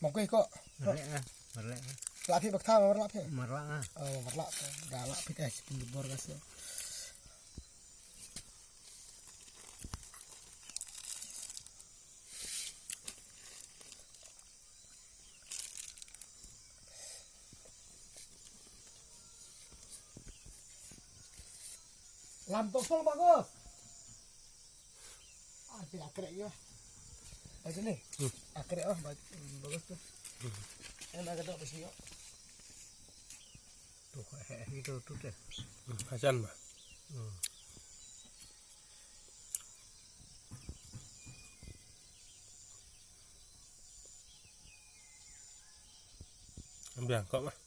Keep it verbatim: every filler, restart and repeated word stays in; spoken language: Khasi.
Bang kui ko. Marlak ah. Marlak ah. Lak phi bakta marlak phi. Marlak ah. Oh, marlak. Ga lak phi kai si pun bor kasi. Lam to pol bagus. Ah, ti akrek ya. Bagus ni. Hmm. Akrek oh, bagus tu. Hmm. Enak kedok besi yo. Tu, eh, itu tu teh. Hmm, hajan bah. Hmm. Biang kok mah.